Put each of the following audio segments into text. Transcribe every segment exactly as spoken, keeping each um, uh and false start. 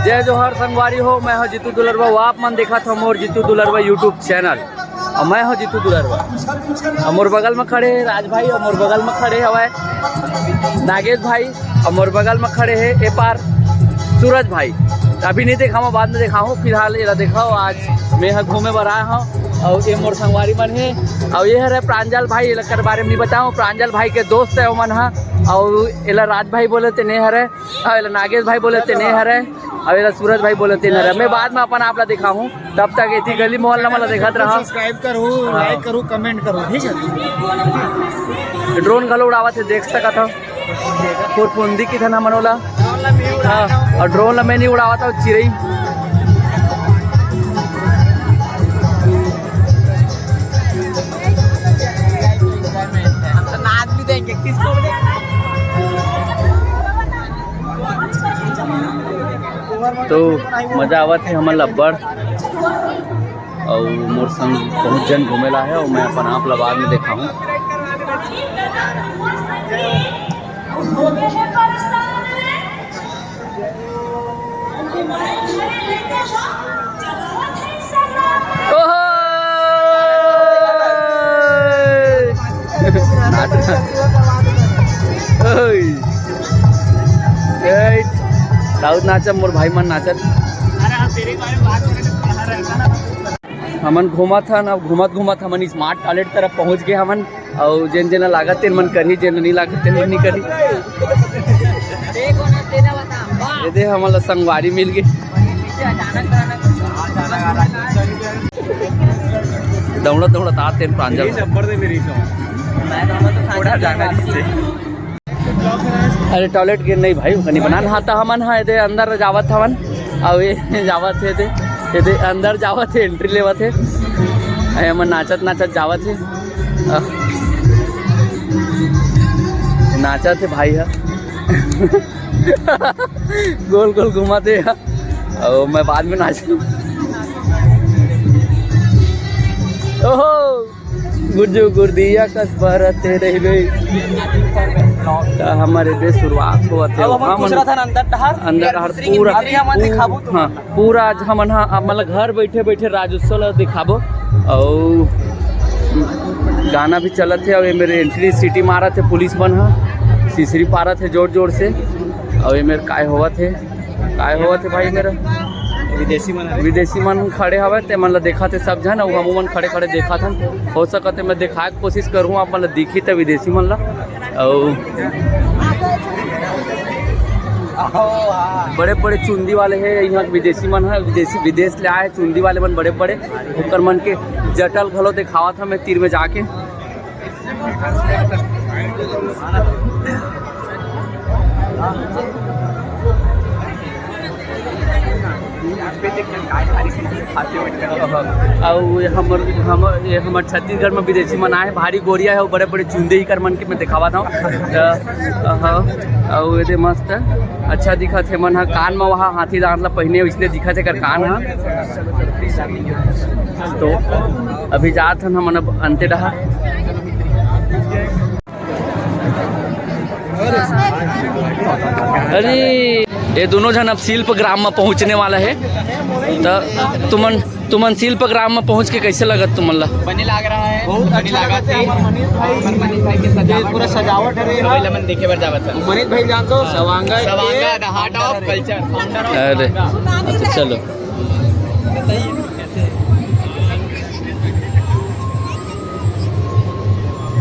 जय जोहार संगवारी हो, मैं हूं जीतू दुलरवा। आप मन देखत हो मोर जीतू दुलरवा YouTube चैनल। अउ मैं हूं जीतू दुलरवा। अउ मोर बगल में खड़े हे राज भाई, अउ मोर बगल में खड़े हवय नागेश भाई, अउ मोर बगल में खड़े हे ए पार सूरज भाई। त अभी नहीं देखावं, बाद में देखाहूं। फिलहाल एला देखाओ, आज मैं ह घूमे बर आए हूं। अउ ये मोर संगवारी मन हे, अउ ये हरे प्रांजल भाई, एकर बारे में नहीं बताओ, प्रांजल भाई के दोस्त हे ओमन ह। अउ एला राज भाई बोले ते ने हरे, अउ एला नागेश भाई बोले ते ने हरे, अउ एला सूरज भाई बोले ते ने हरे। मैं बाद में अपन आप ला दिखाहूं, तब तक एती गली मोहल्ला मन ला देखत रहा। सब्सक्राइब करो, हाँ। लाइक करो, कमेंट करो, ठीक है। ड्रोन घलो उड़ावत हे, देख सकत हो। फुरफुंदी किथन हमन ओला। हाँ, अउ ड्रोन ला मैं नहीं उड़ावत हूं, चिरई। हम तो नाच भी देंगे, किसको भी देंगे। तो मजा आवत हे हमन ला अब्बड़। अउ मोर संग बहुत झन घूमे ला हे, अउ मैं अपन आप ला बाद में देखाहूं। ओहो! ओय! ए, साउथ नाचब, मोर भाई मन नाचत। हमन घूमत हन, अब घूमत घूमत हमन स्मार्ट टॉयलेट तरफ पहुंच गए हमन। अउ जेन जेन ला लागत तेन मन करही, जेन ला नहीं लागत तेन मन नहीं करही। ये दे हमन ला संगवारी मिल गए। दौड़त दौड़त आते हैं प्रांजल। अरे टॉयलेट गे नहीं भाई, ओकर नहीं बना नहाता हमन हा, एदे अंदर जावत हवन। अउ ये जावत हे, एदे, एदे अंदर जावत हे, एंट्री लेवत हे। अउ हमन नाचत नाचत जावत हे। अ, नाचत हे भाई हा। गोल गोल घुमाते हे। अउ मैं बाद में नाचूं। ओहो। गुरजू गुरदिया कस बरत रहिबे। त हमर एदे शुरुआत होवत हे। अब हमन हमन घुसरत हन अंदर डहर। अंदर डहर पूरा, अभी हमन दिखाबो तो। हाँ, पूरा आज हमन ह, मतलब घर बैठे बैठे राज्योत्सव ला दिखाबो। अउ गाना भी चलत हे, अउ ये मेर एंट्री सीटी मारत हे पुलिस मन ह, सिसरी पारत हे जोर जोर से। अउ ये मेर काय होवत हे? काय होवत हे भाई मेरा? विदेशी मन हवे। विदेशी मन खड़े हवे, ते मन ला देखत हे सब झन, अउ हमू मन खड़े खड़े देखत हन। हो सकत हे मैं देखाए के कोशिश करूँ आप मन ला दिखी त विदेशी मन ला। अउ बड़े बड़े चुंदी वाले हे यहाँ विदेशी मन ह, विदेशी, विदेश ले आए चुंदी वाले मन बड़े बड़े, ओकर मन के जटल घलो देखावत ह मैं तीर में जाके। अउ ये हमर, हमर, ये हमर छत्तीसगढ़ में विदेशी मन आए, भारी गोरिया हे, अउ बड़े बड़े चुंदी ही कर मन के मैं दिखावत हूँ। त, हाँ, अउ ये दे मस्त अच्छा दिखत हे मन ह, कान में वहाँ हाथी दांत ला पहिने, इसलिए दिखत हे कर कान ह। तो अभी जात हन हमन अब अंते डहा। अरे, ये दोनों झन अब शिल्प ग्राम में पहुंचने वाला हे। त तुमन, तुमन शिल्प ग्राम में पहुंच के कैसे लगत तुमन ला? बने लाग रहा है, बहुत अच्छा लगा था। हमारे मनीष भाई, हमारे मनीष भाई के सजावट, पूरा सजावट है। वही ला मन देखे बर जावत है। मनीष भाई जानते हो, सवांगा, सवांगा, the heart of culture, founder of अरे, सवांगा। अच्छा, चलो।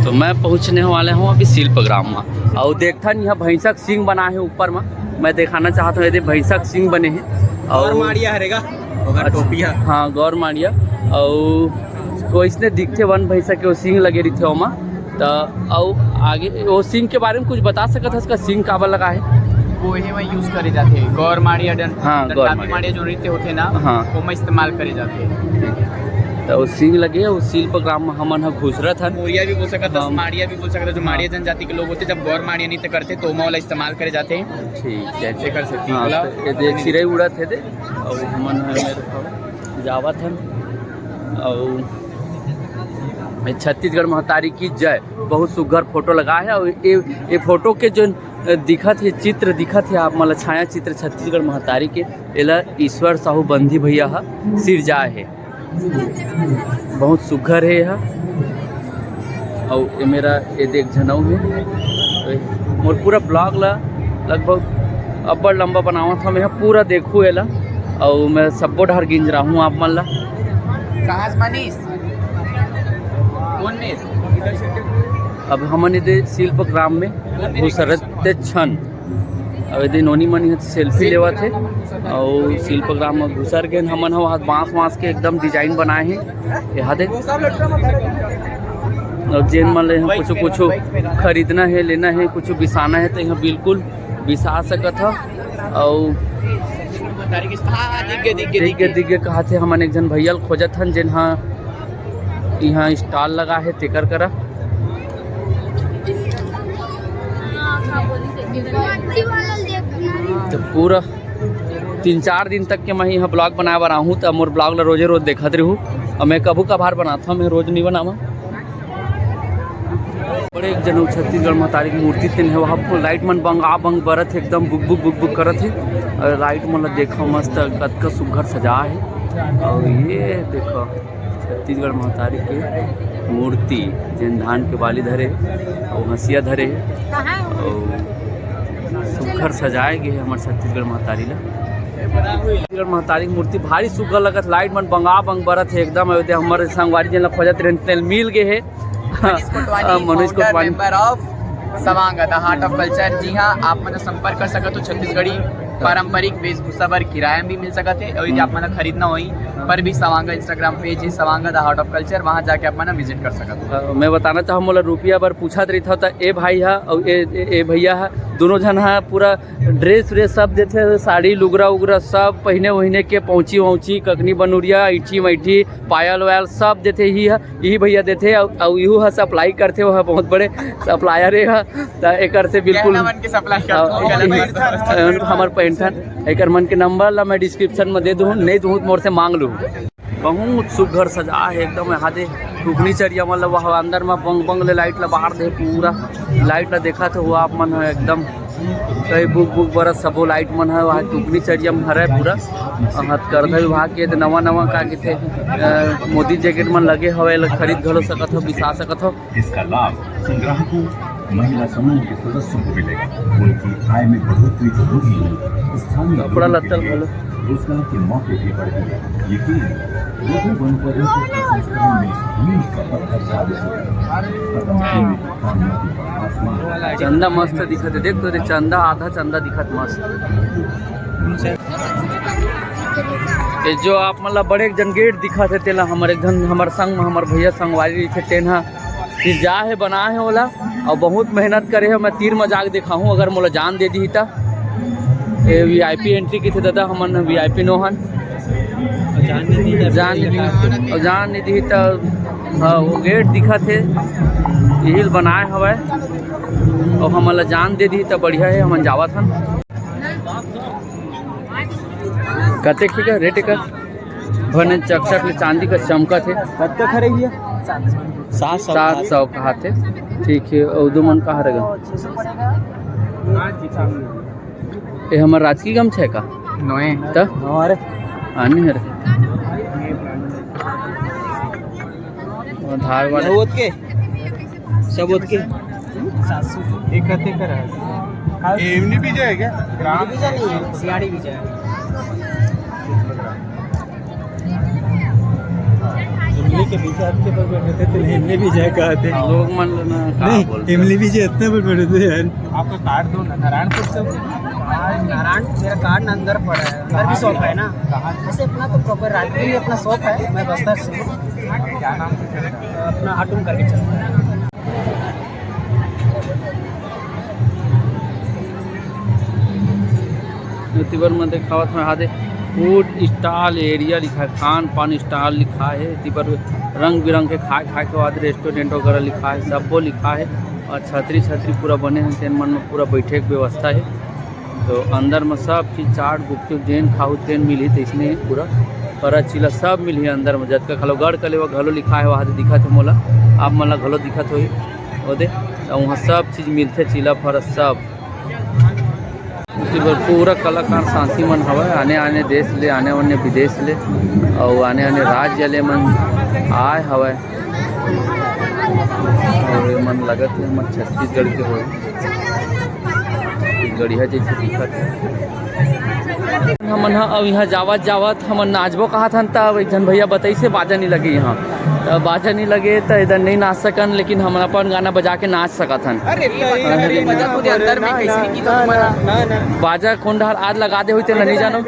तो मैं पहुंचने वाले हूँ अभी शिल्प ग्राम में। अउ देखथन, यहाँ भैंसा के सींग बना हे ऊपर में, मैं दिखाना चाहत हूँ, ये दे भैंसा के सींग बने हे। अउ गौर माड़िया हरेगा, ओकर अच्छा, टोपिया। हाँ, गौर माड़िया। अउ वैसने दिखथे वन भैंसा के, वो सींग लगे रहिथे ओमा। त अउ आगे वो सींग के बारे में कुछ बता सकत हस का, सींग काबर लगा हे? वो ही में यूज़ करे जाथे, गौर माड़िया डं-, हाँ, गौर डंडाती माड़िया। माड़िया जो नृत्य होथे ना, हाँ। ओमा इस्तेमाल करे जाथे। त वो सींग लगे हे, वो शिल्प ग्राम में हमन ह घुसरत हन। मोरिया भी बोल सकत हस, हम माड़िया भी बोल सकत हस, जो हाँ। माड़िया जनजाति के लोग होथे, जब गौर माड़िया नृत्य करथे, तो ओमा वाला इस्तेमाल करे जाथे। ठीक है। एकर सेती हाँ, ओला त ये दे चिरई उड़त हे दे, अउ हमन ह मेर जावत हन, अउ ये छत्तीसगढ़ महतारी की जय। बहुत सुघर फोटो लगा हे, अउ ये, ये फोटो के जो दिखत हे चित्र, दिखत हे आप मन ल छाया चित्र छत्तीसगढ़ महतारी के, एला ईश्वर साहू बंदी भैया ह सिरजाए हे। बहुत सुघर हे एहा। अउ ए मेरा ए देख झनऊ हे। मोर पूरा vlog ला लगभग अब्बड़ लंबा बनावत हव, मैं पूरा देखू एला। अउ मैं सब्बो डहर गिंजराहूँ आप मन ला। कहाँ से मनीष? कौन में? अब हमन एदे शिल्प ग्राम में घुसरते क्षण, अब एदे नोनी मन इहाँ selfie लेवत हे। अउ शिल्प ग्राम में घुसर गेन हमन ह, वहाँ बांस वांस के एकदम design बनाए हे। एहा दे, अउ जेन मन ले इहाँ कुछ कुछ खरीदना हे, लेना हे, कुछ बिसाना हे, तो इहाँ बिल्कुल बिसा सकत ह। अउ हाँ, दिख गे, दिख गे, दिख गे, दिख गे। दिख गे कहत हे। हमन एक झन भैया ल खोजत हन, जेन ह इहाँ stall लगा हे तेकर करा। तो पूरा तीन चार दिन तक के मैं इहाँ vlog बनाए बर आहूँ, त मोर vlog ला रोजे रोज देखत रहू। अब मैं कभू कभार बनात हव, मैं रोज नहीं बनावा। बड़े एक जनऊ छत्तीसगढ़ महतारी के मूर्ति तेन हे, वहाँ light मन बंगा बंग बरत हे, एकदम बुक बुक बुक बुक करत हे। अउ light मन ला देखो मस्त, कतका सुघर सजा हे। अउ ये देखो छत्तीसगढ़ महतारी के मूर्ति, जेन धान के बाली धरे हे अउ हंसिया धरे हे, अउ सुघर सजाए गे हे हमर छत्तीसगढ़ महतारी ला। छत्तीसगढ़ महतारी के मूर्ति भारी सुघर लगत, light मन बंगा बंग बरत हे एकदम। अउ एदे हमर संगवारी जेन ला खोजत रहेन, तेन मिल गे हे। Manoj Kotwani, Manoj founder, Kotwani. Member of सवांग, The Heart of Culture। जी हाँ, आप मन संपर्क कर सकत हो। छत्तीसगढ़ी पारंपरिक वेशभूषा बर किराया में भी मिल सकत हे, अउ यदि आप मन खरीदना होही, पर भी सवांग Instagram page हे, सवांग The Heart of Culture, वहाँ जाके आप मन visit कर सकत हो। अ, मैं बताना चाहूँ, मोला रुपया बर पूछत रहिथव, त ए भाई ह अउ ए, ए, ए भैया ह, दोनों झन ह पूरा dress व्रेस सब देथे, साड़ी लुगरा उगरा सब पहिने उहिने के, पौची वौची, ककनी बनुरिया, ऐठी मैठी, पायल वायल सब देथे। इही ह, इही भैया देथे, अउ, अउ इहू ह supply करथे, वो ह बहुत बड़े supplier हे ह। त एकर से बिल्कुल गहना मन के supply करथे, हाँ, गहना मन के। हमर पहिनथन, एकर मन के number ला मैं description में दे दूँ, नहीं दूँ त मोर से मांग लू। बहुत सुघर सजा हे एकदम। एहा दे टुकनी चरिया मन ल वह अंदर म बंग बंग ले light ल बार दे, पूरा light ल देखत हो आप मन ह एकदम। कई बुक बुक बरत सबो light मन ह वहाँ टुकनी चरिया म हरय पूरा। हथकरघा विभाग के नवा नवा का कहिथे, अ, मोदी jacket मन लगे हवय, एला खरीद घलो सकत हो, बिसा सकत हो। इसका लाभ संग्राहकों, महिला समूह के सदस्यों को मिलेगा। उनकी आय में बढ़ोतरी तो होगी ही, स्थानीय कपड़ा लोगों के लत्ता लिए घलो। रोजगार के मौके भी बढ़ेंगे। ये टीम लघु वनोपजों के प्रसंस्करण में मील का पत्थर साबित होगी। खत्म होंगे कामयाबी का आसमान। चंदा मस्त दिखत हे, देख तो रे, चंदा, आधा चंदा दिखत मस्त। ये जो आप मन ला बड़े एक जन गेट दिखत हे, तेला हमर एक झन, हमर संग म हमर भैया संगवारी रहिथे, तेन ह सिरजा हे, बना हे ओला, अउ बहुत मेहनत करे हे। मैं तीर म जाके दिखाहूँ, अगर मोला जान दे दिही त। ये VIP entry किथे दादा, हमन VIP नो हन। जान नहीं दी, जान नहीं दी, अउ जान नहीं दी त, हाँ, वो गेट दिखत हे, इही ल बनाए हवय, अउ हमन ला जान दे दिही त बढ़िया हे, हमन जावत हन। कतेक हे का रेट एकर? भने चकचक ले चांदी का चमकत हे। कतका खरे भैया? सात सौ। सात सौ कहाथे। ठीक हे, अउ दो मन कहा रहेगा? छः सौ पड़ेगा। ये हमर राजकीय गमछा हे का? नोए। त? नोए। आने हरे। धारवाड़। बहुत के? सब ओतके? एक कते कर है। एमनी बीजा है क्या? एमनी बीजा नहीं है, सियाड़ी बीजा है। इमली के बीजा आपके पर बैठे थे, तो इमली बीजा कहा थे। लोग मन लेना, कहाँ नहीं, बोलते हैं? इमली बीजा इतने पर बैठे थे यार। आपका कार्ड दो ना, नारायणपुर से हो? नारायण, मेरा कार्ड ना अंदर पड़ा है, अंदर भी शॉप है ना। कहाँ? वैसे अपना तो प्रॉपर राजगीर में अपना शॉप है, मैं बस्तर से हूँ। क्या नाम से चल रहा है? अपना आटुम करके चल रहा है। एती बर मैं देखावत हूँ, एदे food stall area लिखा है, खान पान stall लिखा है। एती बर रंग बिरंग के खाए, खाए के बाद restaurant वगैरह लिखा है, सबो लिखा है। और छतरी छतरी पूरा बने हैं, तेन मन में पूरा बैठे के व्यवस्था है। तो अंदर में सब चीज, चाट, गुपचुप, जेन खाहू तेन मिलही, तइसने पूरा फरा चीला सब मिलही अंदर में। जतका घलो गढ़ कलेवा घलो लिखा है, वहाँ दे दिखत है मोला, आप मन ला घलो दिखत होही ओदे। तो वहाँ सब चीज मिलथे, चीला फरा सब। एती बर पूरा कलाकार साथी मन हवय, आने-आने देश ले, आने-आने विदेश ले, अउ आने-आने राज्य ले मन आए हवय। अउ ये मन लगत हे हमर छत्तीसगढ़ के होय, छत्तीसगढ़िया जैसे दिखत हे। हमन ह अब यहाँ जावत जावत हमन नाचबो कहत हन, तब एक झन भैया बताइस हे बाजा नहीं लगे यहाँ, तब बाजा नहीं लगे त इधर नहीं नाच सकन, लेकिन हमन अपन गाना बजा के नाच सकत हन। अरे, तो ये अरे, मजा तो अंदर में कैसे नहीं की तो तुम्हारा। बाजा कोन डहर आज लगा दे होई तेला नहीं जानो।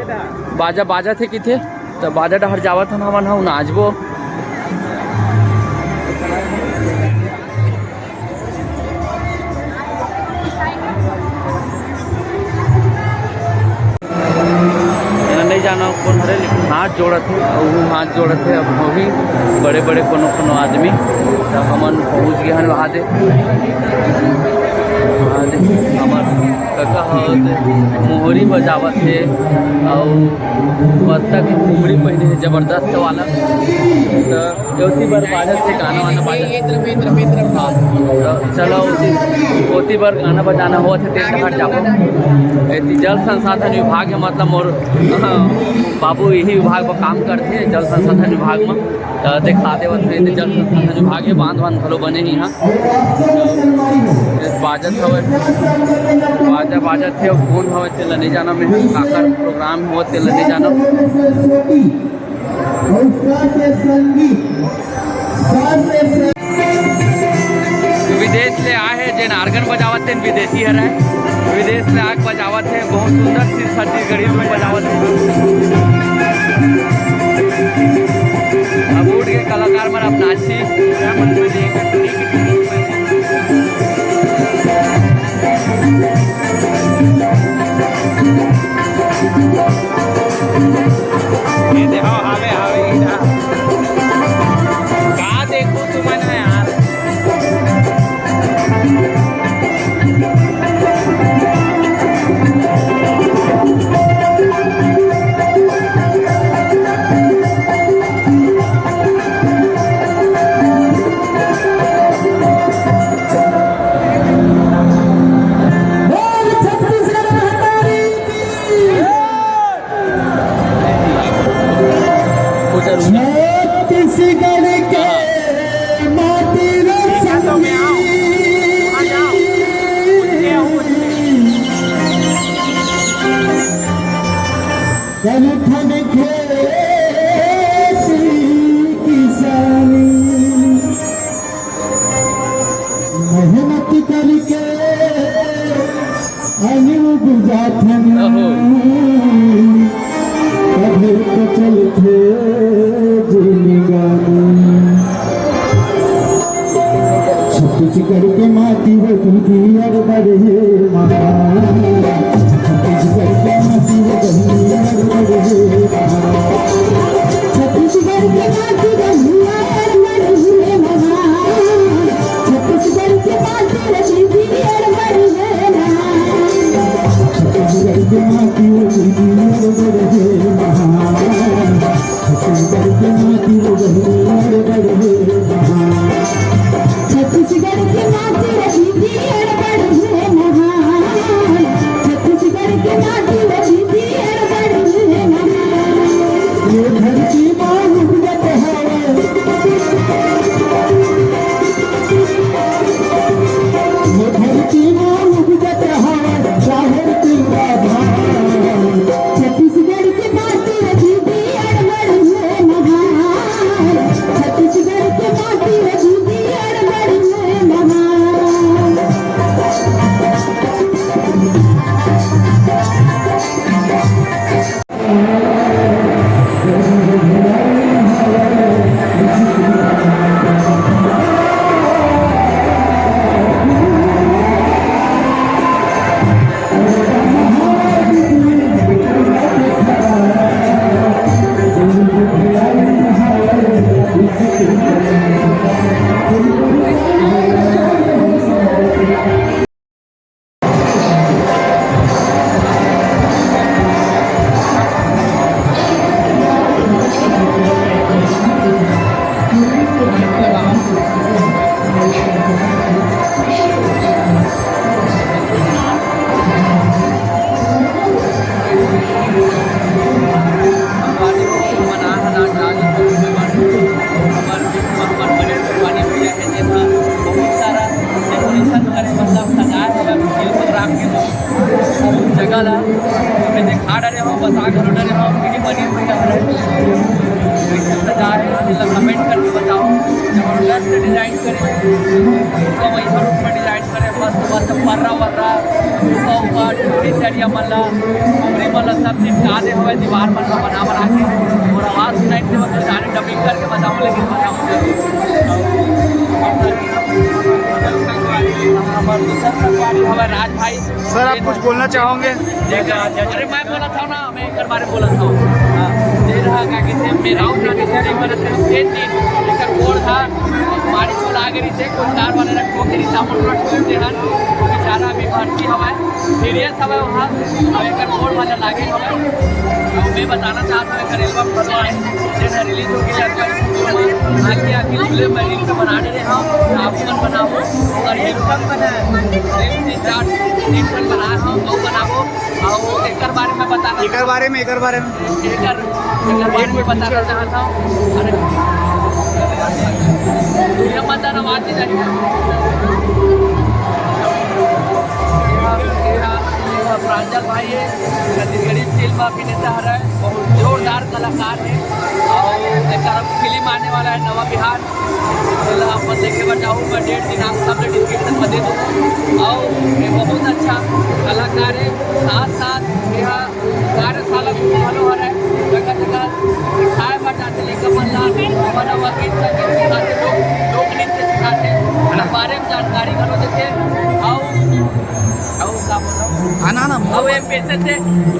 बाजा बाजत हे किथे, त बाजा डहर जावत हन हमन ह नाचबो। एला नहीं जाना कोन हरे, लेकिन हाथ जोड़त हे, अउ हाथ जोड़त हे। अब होही बड़े-बड़े कोनो-कोनो आदमी, त हमन पहुँच गे हन वहाँ दे। वहाँ दे हमर कका ह ते मोहरी बजावत हे, अउ बत्तख के खुमरी पहिने हे जबरदस्त वाला। त ओती बर बाजत हे गाना वाना बाजत हे। हाँ, त चलो, ओती बर गाना बजाना होवत हे, तेल डहर जाबो। एती जल संसाधन विभाग हे, मतलब मोर, हाँ, बाबू यही विभाग में काम करथे, जल संसाधन विभाग में। त देखा देवत हे, एती जल संसाधन विभाग हे, बांध वांध घलो बने हे इहाँ। बाजत हवय, बाजा बाजत हे, अउ कोन हवय तेला नहीं जाना मैं, काकर प्रोग्राम होवत तेला नहीं जाना। विदेश ले आए हे, जेन आर्गन बजावत तेन विदेशी हरय, विदेश ले आके बजावत हे, बहुत सुंदर चीज छत्तीसगढ़ी धुन बजावत हे। अब उठ के कलाकार मन अब नाचही। ये देखो, हावे, हावे, इधर। का देखो तुमन ह यार? छत्तीसगढ़ के माटी रे संगी। कनखन खेती किसानी, मेहनत करके अन्न उपजाथन, अहो। तभे तो चलथे जिनगानी। छत्तीसगढ़ के माटी वो दूधी अर बड़े माँ। छत्तीसगढ़ के माटी वो दही अर बड़े माँ। छत्तीसगढ़ के माटी वो दही अर बड़े माँ। छत्तीसगढ़ के माटी वो दही अर बड़े माँ। छत्तीसगढ़ के माटी वो वाला मैं दिखा डरे हूँ, बता घलो डरे हूँ, मिनी मनीष भैया हरे। कैसे सजा है, आप लोग कमेंट करके बताओ। जबरदस्त डिजाइन करे, तो वैसा रूप में डिजाइन करे, मस्त मस्त पर्रा वर्रा, ऊपर ऊपर चूड़ी चढ़िया मन ला, उमरी मन ला सब चिपका दे हवे दीवार मन ला बना बना के, और आवाज सुनाई दे, मतलब जाने डबिंग करके बताऊँ, लेकिन बताऊँ जरूर। हमारे दूसरा संगवारी हमारे राज भाई। सर, आप कुछ बोलना चाहोगे? अरे, मैं बोला था ना, मैं एकर बारे में बोला था। हाँ, ये रहा, का कहते हैं, मेरा और ना कहते हैं, एक बार ऐसे हम खेत थी, एकर गोड़ था, मारी चोला आ गई से, कोई कार वाले रख के रिश्ता मोड़ रख के दे हन, बेचारा अभी भर्ती हवा है, सीरियस हवा है वहाँ, और एकर गोड़ वाला लागे हवा है। और मैं बताना चाहता हूँ, एकर एल्बम बनवा है, जेन रिलीज हो गया है, आके, आके जुले मैं रील बना दे रहे हैं, आप मन बनाओ, और ये कम बना है, तीन चार, तीन ठन बनाए हूँ, दो बनाबो। अउ एकर बारे में बताना एकर बारे में, एकर बारे में। एकर, एकर बारे में बताना चाहत हूँ। अरे, ये मत आना, बात नहीं जाएगी। प्रांजल भाई है, छत्तीसगढ़ी फिल्म अभिनेता हरे, बहुत जोरदार कलाकार है। और एकर फिल्म आने वाला है नवा बिहार, जेला अपन देखे बर जाहू, मैं डेट दिन आप सब डिस्क्रिप्शन में दे दूँ। और ये बहुत अच्छा कलाकार है, साथ साथ यहाँ कार्यशाला घलो हरे, जगह जगह सिखाए बर जाते लइका मन ला, अपन ला गीत संगीत सिखाते, लोक, लोक नृत्य सिखाते, ओकर बारे में जानकारी घलो देते। और, और का बोलूं? हाँ, ना, ना। और ये पेशे से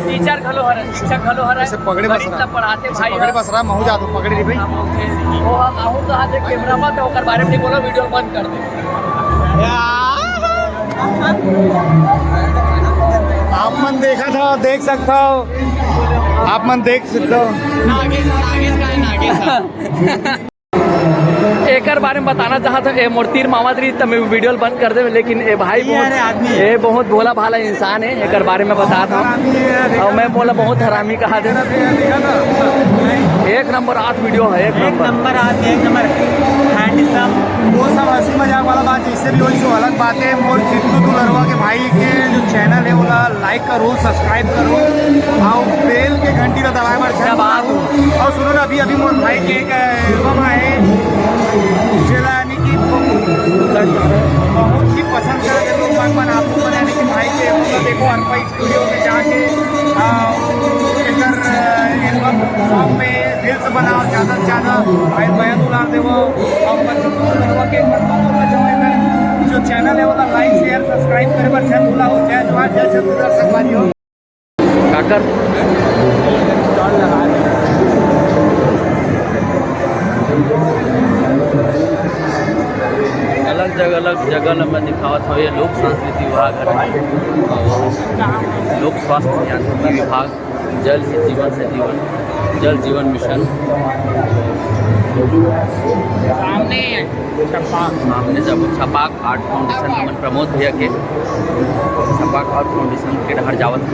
टीचर घलो हरे, शिक्षक घलो हरे, ऐसे पकड़े बस गणित रहा। ला पढ़ाते ऐसे भाई पकड़े हरे। बस रहा, महू जात हो, पकड़े रही भाई। वो हम आहू कहा थे कैमरा मत, ओकर बारे में नहीं बोलो, वीडियो बंद कर दे। आप मन देखा था, देख सकता हो, आप मन देख सकते हो। नागेश, नागेश का है, नागेश। एकर बारे में बताना चाहत हूँ, ए मोर तीर मावत रही त मैं वीडियो ल बंद कर देवे, लेकिन ए भाई ये बहुत, अरे आदमी। ए बहुत भोला भाला इंसान है, एकर बारे में बतात हूँ। आदमी है, देखा और मैं बोला बहुत हरामी कहा थे। देखा था? एक नंबर आठ वीडियो है, एक एक नंबर। नंबर आदमी, एक नंबर हैंडसम। वो सब हंसी मजाक वाला बात, जैसे भी हो, सो अलग बात है। मोर चित्तू दुलरवा के भाई के जो चैनल है, ओला लाइक करो, सब्सक्राइब करो, और बेल के घंटी ला दबाए बर झन भूलहू। और सुनो ना, अभी, अभी मोर भाई के एक एल्बम आए, जेला यानी कि बहुत ही पसंद करत हे लोग मन, मन आपको मन, यानी कि भाई के एल्बम ला देखो, अर्पा स्टूडियो में जाके, आ, एकर, आ, एल्बम सॉन्ग में रील्स बनाओ, ज्यादा से ज्यादा भाई मया दुलार देवो, और बच्चों को लोगों के जो एकर जो चैनल है, ओला लाइक, शेयर, सब्सक्राइब करे बर झन भूलहू। जय जोहार, जय छत्तीसगढ़, संगवारी हो। काकर अलग जगह, अलग जगह ल मैं दिखावत हूँ। ये लोक संस्कृति विभाग है और लोक स्वास्थ्य यांत्रिकी विभाग, जल ही जीवन है जीवन, जल जीवन मिशन। सामने छपाक। सामने जब छपाक आर्ट फाउंडेशन हमन प्रमोद भैया के छपाक आर्ट फाउंडेशन के डहर जावत हन।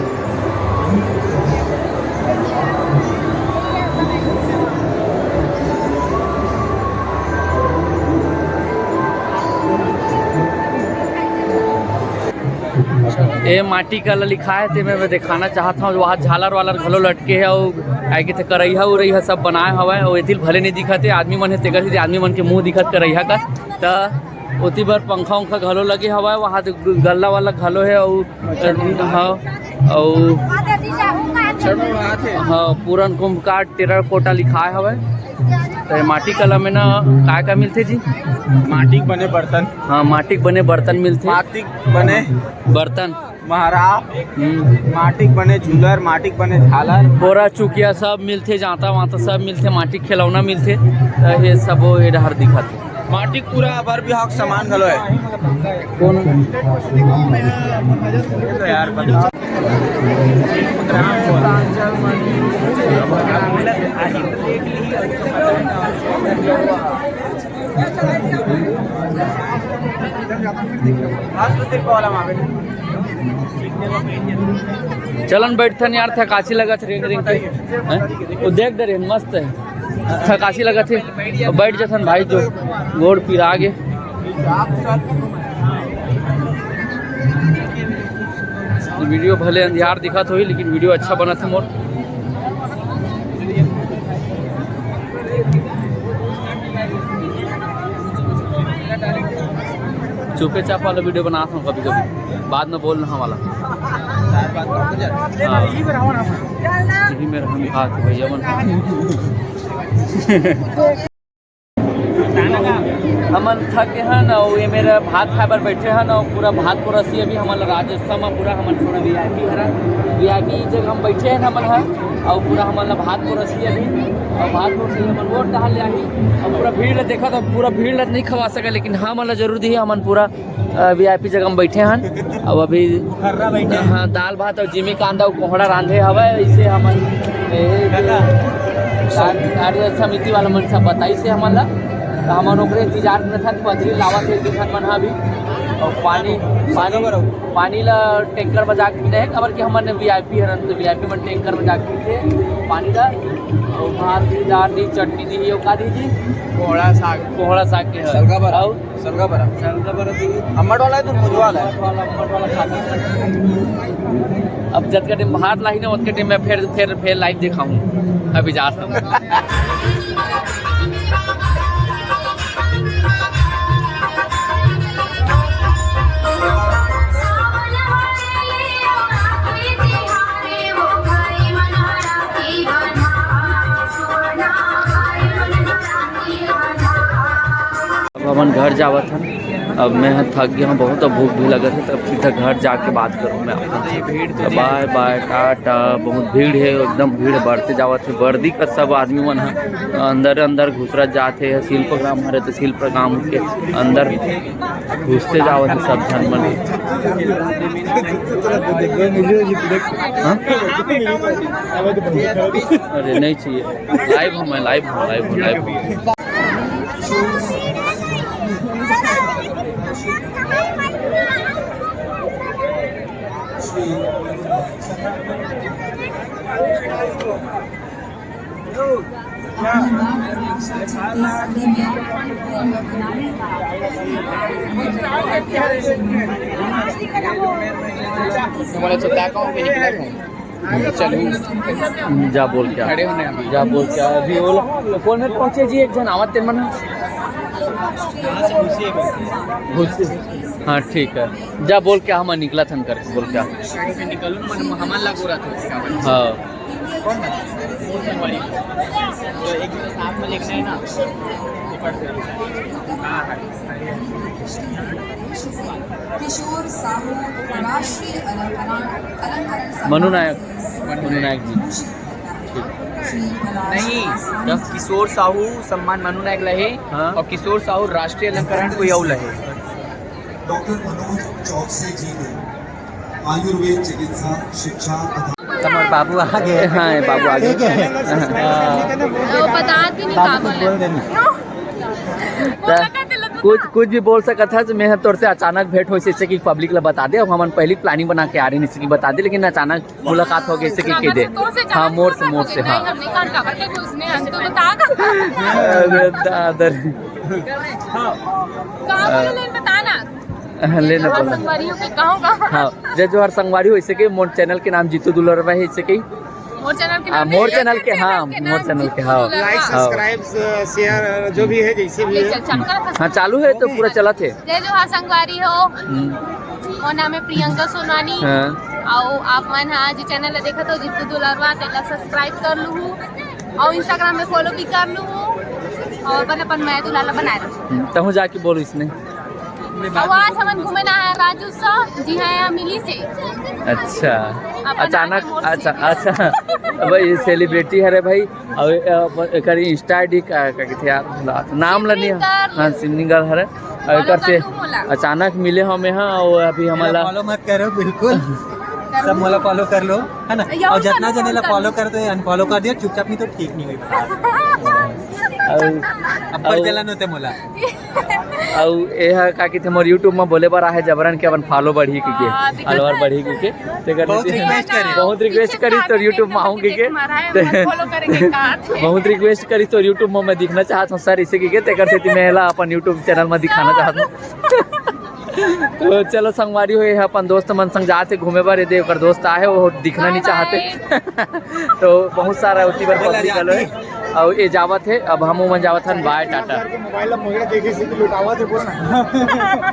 ए माटी कला लिखाए हे, ते मैं दिखाना चाहत हूँ। वहाँ झालर वालर घलो लटके हे, अउ आगे ते करइहा उरइहा सब बनाए हवय, अउ एती भले नहीं दिखत हे, आदमी मन हे, तेकर सेती आदमी मन के मुंह दिखत करइहा कस। त ओती बर पंखा उंखा घलो लगे हवय, वहाँ ते गल्ला वाला घलो हे, अउ, हाँ, अउ, हाँ, पूरन कुंभकार टेराकोटा लिखाए हवय। त माटी कला में ना काय काय मिलथे जी? माटी के बने बर्तन। हाँ, माटी के बने बर्तन मिलथे। माटी के बने बर्तन। महरा, हम्म। माटी के बने झूलर, माटी के बने झालर। बोरा चुकिया सब मिलथे, जांता वांता सब मिलथे, माटी के खिलौना मिलथे। त ये सबो ए डहर दिखत हे। माटी के पूरा बर बिहाव के सामान घलो हे। कौन? चलन बैठथन यार, थकासी लगत रेंग रेंग के। हैं? वो देख डरे, मस्त हे। थकासी लगत हे। अब बैठ जथन भाई, जो गोड़ पिरा गे। वीडियो भले अंधियार दिखत होही, लेकिन वीडियो अच्छा बनत हे मोर। चुपे चाप वाला वीडियो बनात हूँ कभी कभी, बाद में बोलना वाला। हाँ। यही मेरा हम बात है भैया मन। हमन थक गे हन अउ ये मेरा भात खाए बर बैठे हन अउ पूरा भात को रसी अभी हमन ला राजस्व में पूरा हमन थोड़ा वीआईपी हरा, वीआईपी जगह हम बैठे हन हमन ह। अउ पूरा हमन ला भात को रसी अभी अउ भात को रसी हमन वोट डाल ले आही। अउ पूरा भीड़ ला देखा तो पूरा भीड़ ला नहीं खवा सके, लेकिन हमन ला जरूर दी हमन पूरा वीआईपी जगह में बैठे हन। अब अभी हाँ, दाल भात अउ जिमी कांदा अउ कोहड़ा रांधे हवय। इसे हमन ए, कार्य समिति वाला मन सब बताइस हे हमन ला। त हमन ओकरे इंतजार में थन, पथरी लावत हे दिखन मन ह अभी। अउ पानी, पानी, पानी ला टैंकर में जाके पीना हे, काबर कि हमन वीआईपी हरन, त वीआईपी मन टैंकर में जाके पीथे पानी ला। अउ भात दी, दाल दी, चटनी दी, अउ का दी जी? कोहड़ा साग। कोहड़ा साग के हर। सलगा बरा। अउ सलगा बरा। सलगा बरा दी। अम्मट वाला है तो मुझ वाला है? अम्मट वाला, अम्मट वाला खाते हैं। अब जतका टाइम भात लाही ना, उतके टाइम मैं फिर, फिर, फिर लाइव दिखाऊँ। अभी जा सकता हूँ। अब हमन घर जावत हन। अब मैं ह थक गया हूँ बहुत, अब भूख भी लगत है, तब सीधा घर जाके बात करूँ मैं आपको। तो बाय बाय, टाटा। बहुत भीड़ है, एकदम भीड़ बढ़ते जावत है। वर्दी का सब आदमी मन ह अंदर अंदर घुसरत जात है। शिल्पग्राम हरे तो शिल्पग्राम के अंदर घुसते जावत है सब झन मन। हाँ? अरे नहीं चाहिए, लाइव हूँ मैं, लाइव हूँ, लाइव हूँ, लाइव हूँ। तुम्हारा तो क्या कहूँ कि निकला हूँ। चलू। जा बोल क्या? खड़े होने अभी। जा बोल क्या? अभी वो लोग कौन है पहुंचे जी, एक जन आवत तेन मन। हाँ, ठीक है। जा बोल क्या, हम निकला थन करके बोल क्या? गाड़ी से निकलूं, मन हमन लागू रहा था। हाँ। कौन है? वो संगवारी। तो एक दिन साथ में लेके है ना। ऊपर से। हाँ, हाँ। किशोर साहू राष्ट्रीय अलंकरण, अलंकरण मनु नायक, मनु नायक जी। ठीक। नहीं, क्या? किशोर साहू सम्मान मनु नायक ला हे। हाँ। और किशोर साहू राष्ट्रीय अलंकरण कोई अउ ला हे। डॉक्टर मनोज चौकसी जी ने आयुर्वेद चिकित्सा शिक्षा तथा तब मोर बाबू आ गए। हाँ, ये बाबू आ गए। ठीक है। हाँ। वो बता भी नहीं, कहा कुछ बोल देना। कुछ, कुछ भी बोल सकत हस। मैं ह तोर से अचानक भेंट होइस, जैसे कि पब्लिक ला बता दे। अब हमन पहली प्लानिंग बना के आ रहे हैं, जैसे कि बता दे, लेकिन अचानक मुलाकात हो गई, जैसे कि कह दे। हाँ, मोर से, मोर से, हाँ। अरे दादा रे। हाँ, लेना पड़ा। हाँ, जय जोहार संगवारी हो, जैसे कि मोर चैनल के नाम जीतू दुलरवा है, जैसे कि मोर चैनल के हाँ, नाम मोर चैनल के, हाँ, मोर चैनल के, हाँ। Like, subscribe, share, जो भी है, जैसे भी है। हाँ, चालू है तो पूरा चलत है। जय जोहार संगवारी हो। हम्म। मोर नाम है प्रियंका सोनानी। हाँ। अउ आप मन हा जी चैनल ला देखत हो, जीतू दुलरवा, तेला subscribe कर लूहू। अउ Instagram में follow भी कर लूहू। अउ अपन, अपन मैं दुलाला बनाए रहूँ। हम्म, तहूँ जाके बोल इसने। अउ आज हमन घूमे ना है राजू सा, जी हाँ, यहाँ मिली से। अच्छा, अपन अचानक, आके मोर अच्छा, से अच्छा। भाई, ये celebrity हरे भाई, अउ, अ, एकर Insta ID का, का कथे यार, नाम ला नहीं, सिंगर। हाँ, सिंगर हरे। अउ एकर से follow कर लू मोला। अचानक मिले हम यहाँ, अउ अभी हमला follow मत करो, बिल्कुल। सब मोला follow कर लो, है ना? अउ जितना जने ला follow कर दो, unfollow कर दिया, चुपचाप नहीं तो ठीक नहीं हुई। अउ, अब्बड़ जलन होते मोला। अउ एहा का कथे, मोर YouTube म बोले बर आहे जबरन के अपन follow बढ़ी कहिके, हाँ, देखा follower था। बढ़ी कहिके। तेकर बहुत request करी। बहुत request करी तोर YouTube म आऊं कहिके। बहुत request करी तोर YouTube म मैं दिखना चाहत हूँ sir, इसे कहिके। तेकर सेती मैं एला अपन YouTube channel म दिखाना चाहत हूँ। तो चलो संगवारी हो, ये अपन दोस्त मन संग जात हे घूमे बर, ये दे ओकर दोस्त आहे, वो दिखना नहीं चाहते। तो बहुत सारा उती बर पब्लिक घलो हे, अउ ये जावत हे, अब हम मन जावत हन, बाय टाटा। मोबाइल ला पकड़ के किसी को लुटावा थे, बोल ना।